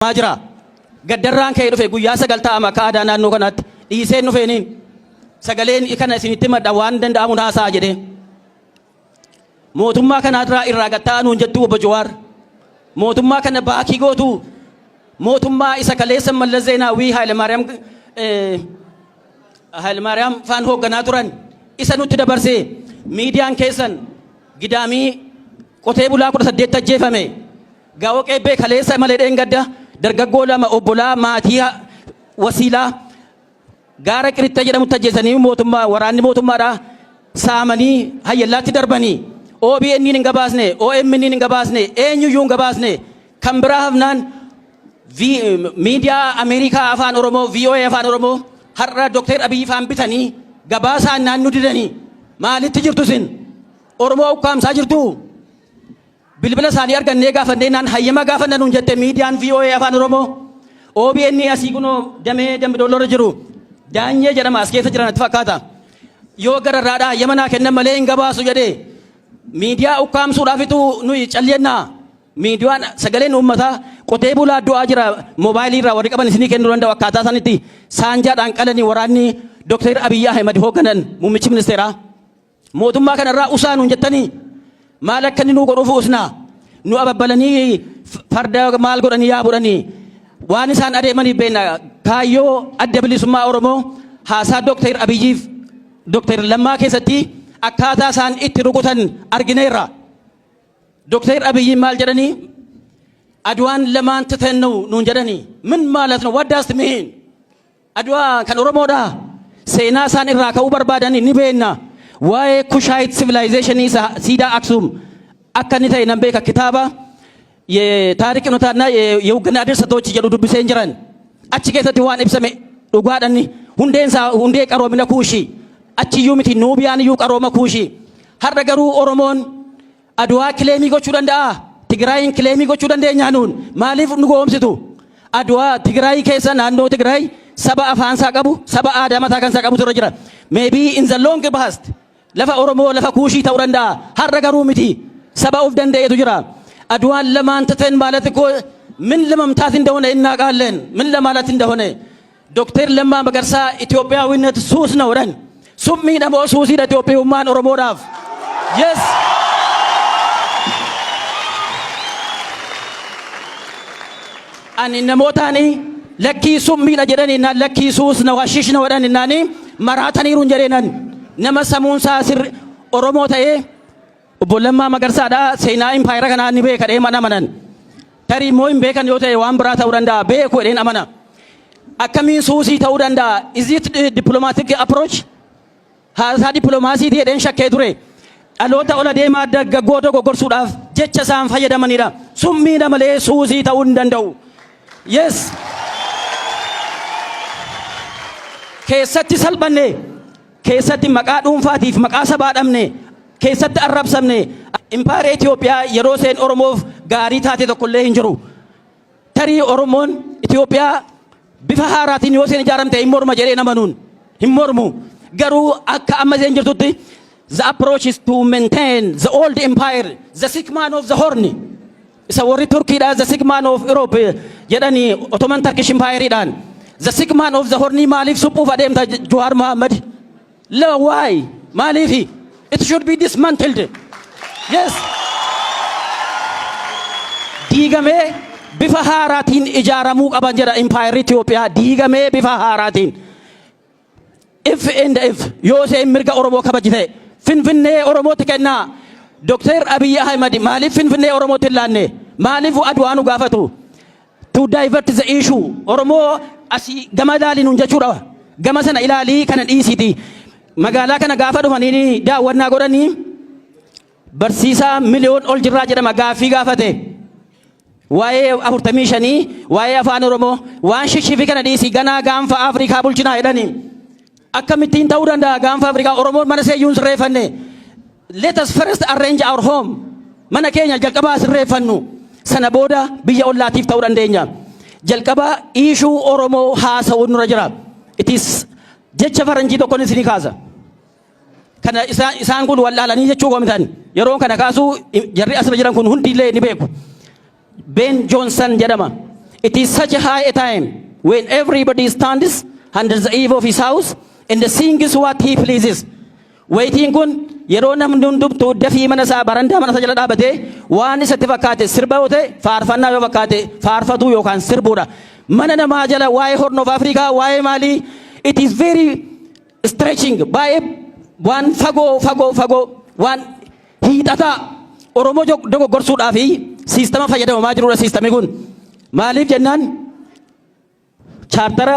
Jira. Gaddarraan ka'ee dhufe guyyaa 9 taa'ama akka aadaa naannoo kanaatti. Dhiiseen dhufeeniin sagaleen kana isinitti himadha waan danda'amuun haasa'a jedhee. Mootummaa kanarraa irraa gad taa'aa nuun jettuu obbo Jawaar. Mootummaa kana baakii gootuu mootummaa isa kaleessa Mallas Zeenaawwii Haayilemaariyaam Haayilemaariyaam faan hoogganaa turan isa nutti dabarsee miidiyaan keessan gidaamii qotee bulaa 18 ajjeefame. Gaa'oo Qeebbee kaleessa malee dheengadda dargaggoo lama obbolaa maatii wasiilaa gaara Qiritta jedhamutti ajjeesanii mootummaa waraanni mootummaadhaa saamanii hayyallaatti darbanii OBN hin gabaasne OMN hin gabaasne eenyuyyuu hin gabaasne kan biraa hafnaan miidiyaa Ameerikaa afaan Oromoo VOA afaan Oromoo har'a Dr. Abiyyi faan bitanii gabaasaan naannoo didanii maalitti jirtu isin Oromoo ukkaamsaa jirtu? Bilbila isaanii argannee gaafannee naan hayyama gaafanna nuun jette miidiyaan VOA Afaan Oromoo. OBN asii kunoo damee Dambidollorra jiru Daanyee jedhama as keessa jiran natti fakkaata. Yoo gararraadhaa hayyama naa kennan malee hin gabaasu jedhee miidiyaa ukkaamsuudhaafitu nuyi calliennaa. Miidiyaan sagaleen uummataa qotee bulaa du'aa jira moobaayilii irraa warri qaban isinii kennuu danda'u akkaataa isaanitti saanjaadhaan qalanii waraanni Dr. Abiyyi Ahimad hoogganan muummichi ministeeraa. Mootummaa kanarraa usaa nuun jettanii maal akka inni nuu godhuuf usnaa nu ababbalanii farda maal godhanii yaabudhanii waan isaan adeemaniif beekna kaayyoo adda bilisummaa Oromoo haasaa Dooktar Abiyyiif Dooktar Lammaa keessatti akkaataa isaan itti rukutan argineerra. Dooktar Abiyyiin maal jedhanii Adwaan lamaan ትተን ነው nuun jedhanii ምን ማለት ነው? What does it mean? Adwaa kan Oromoodha. Seenaa isaan irraa ka'uu barbaadan ni beekna. Waa'ee Kushaayit civilization isa siidaa Aksum akka inni ta'e nan beeka kitaaba የታሪክ ኖታና የውግና ድርሰቶች jedhu dubbiseen jiran. Achi keessatti waan ibsame dhugaadhaan hundeen isaa hundee qaroomina kuushii. Achiyyuu miti Nuubiyaan iyyuu qarooma kuushii. Har'a garuu Oromoon Adwaa claim gochuu danda'aa? Tigraayin claim gochuu dandeenyaa nuun? Maaliif nu goomsitu? Adwaa Tigraay keessa naannoo Tigraay saba afaansaa qabu, saba aadaa mataa kansaa qabutu irra jira. Maybe in the long past lafa Oromoo lafa Kuushii ta'uu danda'a. Har'a garuu miti. Saba of danda'etu jira. Adwaan lamaan ትተን ማለት እኮ ምን ለመምታት እንደሆነ እናውቃለን። ምን ለማለት እንደሆነ ዶክተር ለማ መገርሳ ኢትዮጵያዊነት ሱስ ነው jedhan. Summiidha moo suusiidha Itoophiyummaan Oromoodhaaf? Yes. Ani namootaani lakkii summiidha jedhanii naan lakkii suus na hashish na jedhan naani maraataniiru hin jedheenan nama sammuun isaa sirri Oromoo ta'ee obbo Lammaa Magarsaadha seenaa impaayera kanaa ni beeka jedhee mana amanan. Tarii immoo hin beekan yoo ta'e waan biraa ta'uu danda'a beeku jedheen amana. Akkamiin suusii ta'uu danda'a? Is it diplomatic approach? Haasaa dippiloomaasiitii jedheen shakkee ture. Dhaloota ola deemaa dargaggoo dogoggorsuudhaaf jecha isaan fayyadamanidha. Summiidha malee suusii ta'uu hin danda'u. Yes. Keessatti salphanne, keessatti maqaa dhuunfaatiif maqaa sabaa dhabne, keessatti arrabsamne. Impaayera Itoophiyaa yeroo isheen Oromoof gaarii taate tokkollee hin jiru. Tarii Oromoon Itoophiyaa bifa haaraatiin yoo isheen ijaaramte hin morma jedhee namanuun hin mormu. Garuu akka amma isheen jirtutti the approach is to maintain the old empire, the sick man of the horn. Isa warri Turkiidha the sick man of Europe jedhanii Ottoman Turkish Empireedhaan. The sick man of the horn maaliif suphuuf adeemta Jawaar Mohammad? La why? Maaliifi? It should be dismantled. Yes. Diigamee bifa haaraatiin ijaaramuu qaban jedha impaayerri Itoophiyaa diigamee bifa haaraatiin. If and if yoo isheen mirga Oromoo kabajite Finfinnee Oromootti kennaa. Dr. Abiyyi Ahimad maaliif Finfinnee Oromootti hin laanne? Maaliif Adwaa nu gaafatu? To divert the issue. Oromoo asii gama ilaalii nuun jechuudha. Gama sana ilaalii kana dhiisiiti. Magaalaa kana gaafa dhufanii daawwannaa godhanii barsiisaa miliyoon ol jirraa jedhama gaaffii gaafate. Waa'ee 45 waa'ee afaan Oromoo waan shishifii kana dhiisii ganaa gaanfa Afrikaa bulchinaa jedhanii. Akkamittiin ta'uu danda'a gaanfa Afrikaa Oromoon mana seeyyuun sirreeffanne. Let us first arrange our home. Mana keenya jalqabaa sirreeffannu. Sana booda biyya ollaatiif ta'uu dandeenya. Jalqaba issue Oromoo haasa'uun nurra jira. It is jecha faranjii tokkoon isinii kaasa. Kana isaan kun wallaalanii jechuu komitan. Yeroo kana kaasuu jarri asirra jiran kun hundillee ni beeku. Ben Johnson jedhama. It is such a high time when everybody stands under the eave of his house and sings what he pleases. Wayitiin kun yeroo namni hundumtuu dafii mana isaa, barandaa mana isaa jala dhaabatee waan isatti fakkaate sirba yoo ta'e, faarfannaa yoo fakkaate faarfatuu yookaan sirbuudha. Mana namaa jala waa'ee Horn of Africa, waa'ee maalii, it is very stretching, baay'ee waan fagoo fagoo fagoo, waan hiixataa Oromoo dogoggorsuudhaa fi siistama fayyadamamaa jirudha siistamni kun. Maaliif jennaan, charter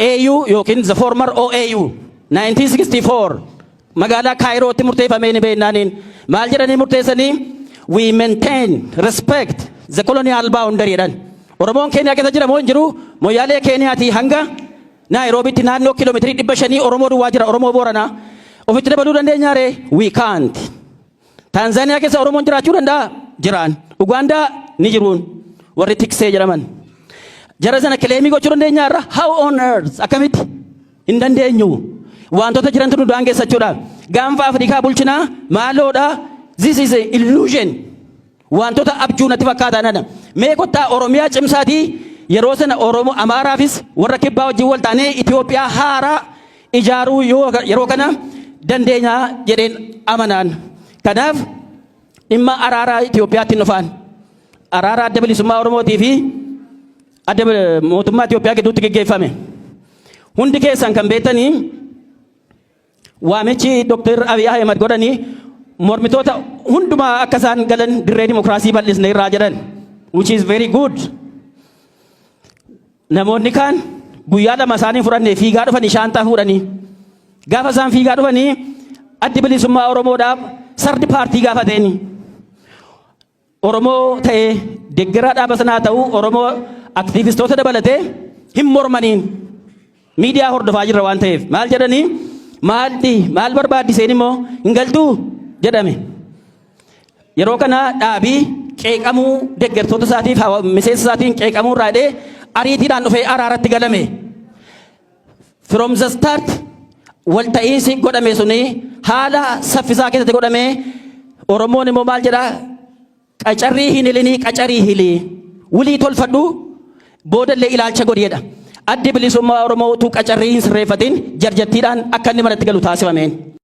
AU yookiin the former OAU 1964 magaalaa Kaayirootti murteeffamee ni beeknaaniin maal jedhanii murteessanii? We maintain respect the colonial boundary jedhan. Oromoon Keeniyaa keessa jira moo hin jiru? Moyyaalee Keeniyaatii hanga Naayiroobitti naannoo kiiloomeetirii 500 Oromoo duwwaa jira, Oromoo Booranaa. Ofitti dabaluu dandeenyaa ree? We can't. Taanzaaniyaa keessa Oromoon jiraachuu danda'a? Jiraan. Ugaandaa ni jiruun warri tiksee jedhaman. Jara sana claim gochuu dandeenyaa irra? How on earth? Akkamitti? Hin dandeenyu. Wantoota jirantu nu daangeessachuudha. Gaanfa Afrikaa bulchinaa maaloodha? This is a illusion. Wantoota abjuu natti fakkaatan. Mee kottaa Oromiyaa cimsaatii, yeroo sana Oromoo Amaaraafis warra kibbaa wajjin wal taanee Itoophiyaa haaraa ijaaruu yeroo kana dandeenyaa jedheen amanaan. Kanaaf dhimma araaraa Itoophiyaatti dhufaan. Araara Adda Bilisummaa Oromootii fi adda mootummaa Itoophiyaa gidduutti geggeeffame. Hundi keessan kan beektanii, waamichi Dr. Abiy Ahmed godhanii mormitoota hundumaa akka isaan galan dirree dimokiraasii bal'isne irraa jedhan, which is very good. Namoonni kaan guyyaa 2 isaanii fudhanne fiigaa dhufanii, shaantaa fuudhanii. Gaafa isaan fiigaa dhufanii, Addi Bilisummaa Oromoodhaaf third party gaafateeni. Oromoo ta'ee deeggaraa dhaaba sanaa ta'uu, Oromoo aktiivistoota dabalatee hin mormaniin, miidiyaa hordofaa jirra waan ta'eef. Maal jedhanii, maalti maal barbaaddiseen immoo hin galtuu jedhame. Yeroo kana dhaabii qeeqamuu deeggartoota isaatiif miseensa isaatiin qeeqamuu irraa jedhee ariitiidhaan dhufee araaratti galame. From the start walta'iinsi godhame suni haala saffisaa keessatti godhame. Oromoon immoo maal jedhaa? Qacarrii hin hilinii, qacarii hilii, wulii tolfadhu, boodallee ilaalcha godheedha. Addi Bilisummaa Oromoo utuu qacarrii hin sirreeffatin jarjattiidhaan akka inni manatti galu taasifameen.